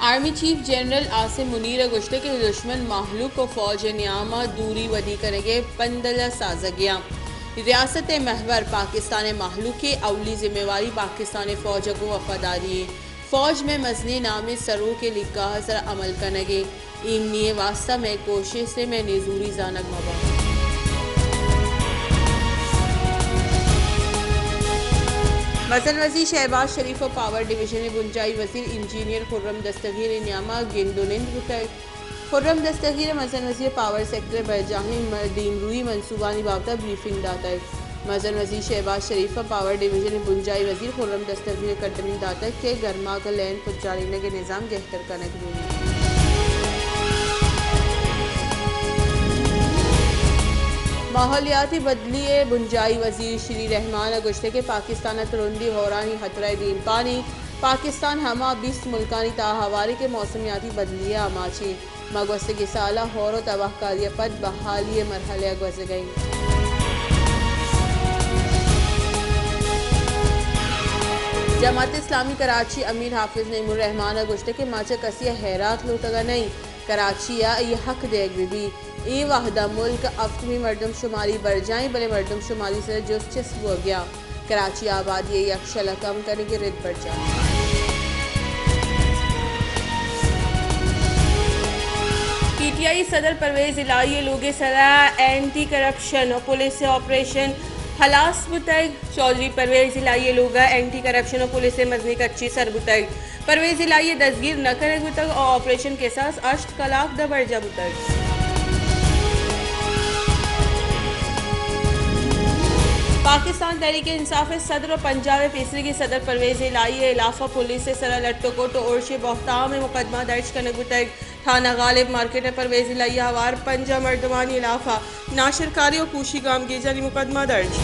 Army chief general Asim منیر ءَ گوشتگ کہ دشمن مہلوک ءُ فوج ءِ نیام ءَ دوری ودی کنگ ءِ پندل ءَ سازگ ءَ اِنت۔ ریاست ءِ محور پاکستان ءِ مہلوک ءِ اولی ذمہ واری پاکستان ءِ فوج ءَ گوں وفاداری اِنت۔ فوج مئے مزنیں نامیں سروک ءِ لیکہ ءِ سرا عمل کنگ ءَ اِنت۔ ایمنی ءِ واستہ مئے کوشست ءَ مئے نزوری زانگ مہ بنت۔ مزن وزیر شہباز شریف ءُ پاور ڈویژن ءِ بنجاہی وزیر انجینئر خرم دستگیر ءِ نیام ءَ گند ءُ نند بوتگ۔ خرم دستگیر ءَ مزن وزیر ءَ پاور سیکٹر ءِ برجاہیں م-، دیمروئی منصوبانی بابت ءَ بریفنگ داتگ۔ مزن وزیر شہباز شریف ءَ پاور ڈویژن ءِ بنجاہی وزیر خرم دستگیر ءَ کڈننگ داتگ کہ گرماگ ءِ لین پجارینگ ءِ نظام گہتر کنگ بہ بیت۔ ماحولیاتی بدلی ءِ بنجاہی وزیر شری رحمان ءَ گوشتگ کہ پاکستان ءَ ترندی ہورانی خطرہ ءِ دیمپانی، پاکستان ہما بیست ملکانی تہا ہوار اِنت کہ موسمیاتی بدلی ءِ آماچ اِنت۔ ماں گوستگیں سال ءَ ہور ءُ تباہکاری ءَ پد بحالی ءِ مرحلہ ءَ گوزگ ءَ ایں۔ جماعت اسلامی کراچی امیر حافظ نعیم الرحمان ءَ گوشتگ کہ ما چہ کسی ءَ ہیرات لوٹگ ءَ نہ ایں، کراچی ءَ آئی ءِ حق دیگ بہ بیت۔ اے وہد ءَ ملک ءِ ہفتمی مردم شماری برجاہ ایں، بلے مردم شماری سر ءَ جست چست بوگ ءَ اِنت۔ کراچی ءِ آبادی ءِ یک شل ءَ کم کنگ ءِ رد برجاہ۔ پی ٹی آئی صدر پرویز الہی ءِ لوگ ءِ سرا اینٹی کرپشن ءُ پولیس ءِ آپریشن ہلاس بوتگ۔ چوہدری پرویز الہی ءِ لوگ ءَ اینٹی کرپشن ءُ پولیس ءِ مزنیں کچے سر بوتگ۔ پرویز الہی ءِ دزگیر نہ کنگ بوتگ ءُ آپریشن کساس ہشت کلاک ءَ برجاہ بوتگ۔ پاکستان تحریک انصاف ءِ صدر ءُ پنجاب ءِ پیسریگیں صدر پرویز الہی ءِ ہلاف ءَ پولیس ءِ سرا لٹ ءُ کٹ ءُ ارش ءِ بہتام ءِ مقدمہ درج کنگ بوتگ۔ تھانہ غالب مارکیٹ ءَ پرویز الہی ءِ ہوار پنجاہ مردمانی ہلاف ءَ ناشرکاری ءُ کوشی گامگیجانی مقدمہ درج۔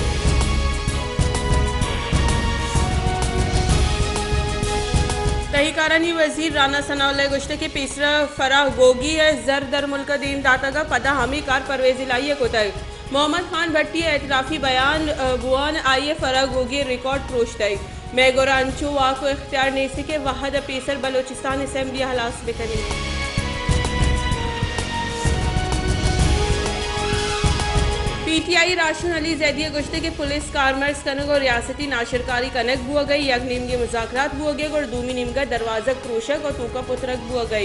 تہی کارانی وزیر رانا ثناء اللہ ءَ گوشتگ کہ پیسرا فرح گوگی ءَ زر در ملک ءَ دیم داتگ ءُ پدا ہمے کار پرویز الہی ءَ کتگ۔ محمد خان بھٹی ءِ اعترافی بیان، ءَ، بوان آئی ءَ فرح گوگی ءِ ریکارڈ پروشتگ۔ مئے گورا انچو واک ءُ اختیار نیست کہ وہد ءَ پیسر بلوچستان اسمبلی ءَ ہلاس بکنیں۔ پی ٹی آئی راہشون علی زیدی ءَ گوشتگ کہ پولیس کارمرز کنگ ءُ ریاستی ناشرکاری کنگ بوگ ءَ، یک نیمگے مذاکرات بوگ ءَ گڑا دومی نیمگ ءَ دروازگ پروشگ ءُ توک ءَ پترگ بوگ ءَ۔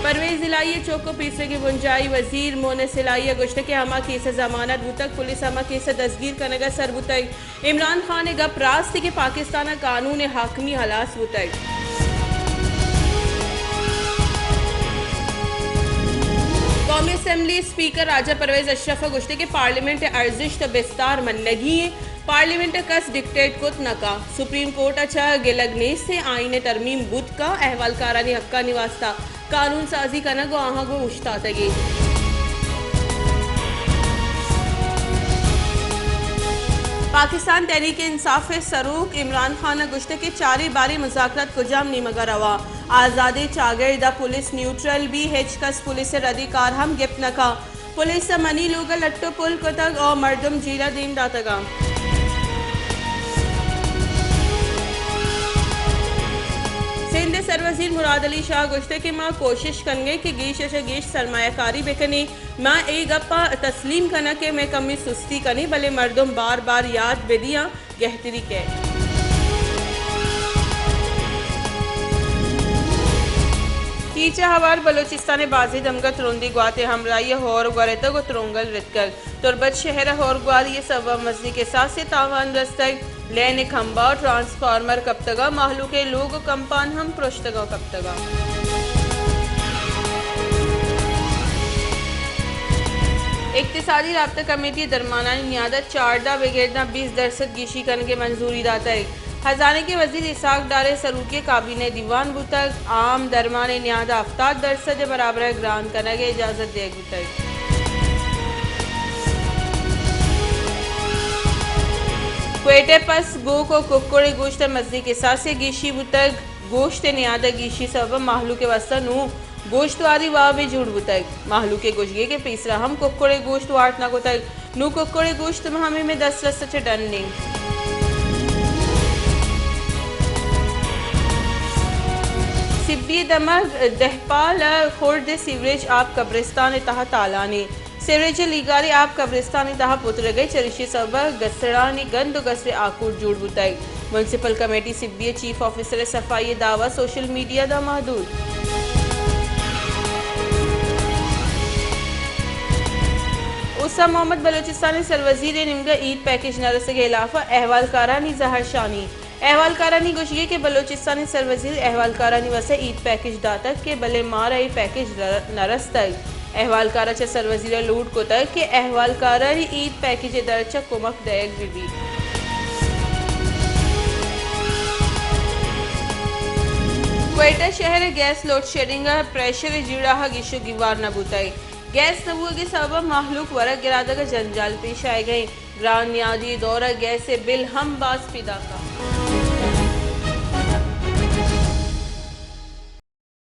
پرویز الہی ءِ چک ءُ پیسریگیں بنجاہی وزیر مونس الہی ءَ گوشتگ کہ ہما کیس ءِ ضمانت بوتگ، پولیس ہما کیس ءِ دزگیر کنگ ءَ سر بوتگ۔ عمران خان ءِ گپ راست کہ پاکستان ءَ قانون ءِ حاکمی ہلاس بوتگ۔ قومی اسمبلی اسپیکر راجہ پرویز اشرف ءَ گوشتگ کہ پارلیمنٹ ءِ ارزشت ءُ بستار منگی اِنت، پارلیمنٹ ءَ کس ڈکٹیٹ کت نہ کنت، سپریم کورٹ ءَ چہ گلگ نیست اِنت، آئین ءِ ترمیم بوت کنت، اہوالکارانی حقانی واستہ قانون سازی کنگ ءُ آہاں گوں اوشتاتگیں۔ پاکستان تحریک انصاف ءِ سروک عمران خان ءَ گوشتگ کہ چاریں باریں مذاکرات کجام نیمگ ءَ رواں، آزادیں چاگرد ءَ پولیس نیوٹرل بی، ہچ کس پولیس ءِ ردیں کار ہم گپت نہ کنت۔ پولیس ءَ منی لوگ ءَ لٹ ءُ پل کتگ ءُ مردم جیل ءَ دیم داتگ اَنت۔ سندھ ءِ سروزیر مراد علی شاہ ءَ گوشتگ کہ ما کوشش کنگ ءَ ایں کہ گیش ءَ چہ گیش سرمایہ کاری بہ کنیں۔ ما اے گپ ءَ تسلیم کناں کہ مئے کمی سستی کنیں، بلے مردم بار بار یات بہ دیاں۔ گہتری کئیت۔ کیچ ءَ ہوار بلوچستان ءِ بازیں دمگ ءَ ترندیں گوات ءِ ہمراہی ءَ ہور گورتگ ءُ ترونگل رتکگ۔ تربت شہر ءَ ہور گواری ءِ سبب ءَ مزنیں کساسے ءِ تاوان رستگ۔ لین ءِ کمبا ءُ ٹرانسفارمر کپتگ ءُ مہلوک ءِ لوگ ءُ کمپان ہم پرشتگ ءُ کپتگ۔ اقتصادی رابطہ کمیٹی ءَ درمانانی نیاد ءَ چاردہ بگرداں بیست درسد گیشی کنگ ءِ منظوری داتگ۔ ہزانگ ءِ وزیر اسحاق ڈار ءِ سروکی ءَ کابینہ ءِ دیوان بوتگ۔ عام درمان ءِ نیاد ءَ ہفتاد درسد ءِ برابر ءَ گران کنگ ءِ اجازت دیگ بوتگ۔ کوئٹہ ءَ پس گوک ءُ ککڑ ءِ گوشت ءَ مزنیں کساسے ءِ گیشی بوتگ۔ گوشت ءِ نیاد ءِ گیشی ءِ سبب ءَ مہلوک ءِ واستہ نوں گوشت واری وابے جوڑ بوتگ۔ مہلوک ءِ گوشگ اِنت کہ پیسرا ہم ککڑ ءِ گوشت وارت نہ کتگ۔ نوں ککڑ ءِ گوشت ہمے مئے دسترس ءَ چہ ڈن اِنت۔ سبی ءِ دمگ دہپال ءِ خرد ءِ سیوریج آپ قبرستان ءِ تہا تالان اِنت۔ سیوریج ءِ لیگاریں آپ قبرستان ءِ تہا پترگ ءَ، چریشی ءِ سبب ءَ گسڑانی گند ءُ گسر ءِ آکوٹ جوڑ بوتگ۔ میونسپل کمیٹی سبی ءِ چیف آفیسر ءِ صفائی ءِ دعوی سوشل میڈیا ءَ داں محدود۔ اوستا محمد بلوچستان ءِ سروزیر ءِ نیمگ ءَ عید پیکج نہ رسگ ءِ ہلاف ءَ احوالکارانی زہرشانی۔ احوالکارانی گوشگ اِنت کہ بلوچستان ءِ سروزیر احوالکارانی واستہ عید پیکج داتگ کہ بلے مارا اے پیکج ر-، نہ رستگ۔ احوالکار ءَ چہ سروزیر ءَ لوٹ کتگ کہ احوالکارانی عید پیکج ءِ درچ ءَ کمک دئیگ بہ بیت۔ کوئٹہ شہر ءِ گیس لوڈشیڈنگ ءَ پریشر ءِ جیڑہ ءَ گیش ءُ گیوار نہ بوتگ۔ گیس نہ بوگ ءِ سبب ءَ مہلوک ورگ گرادگ ءَ جنجال پیش آیگ ءَ اِنت۔ گران نیادی دور ءَ گیس ءِ بل ہم باز پیداک اَنت۔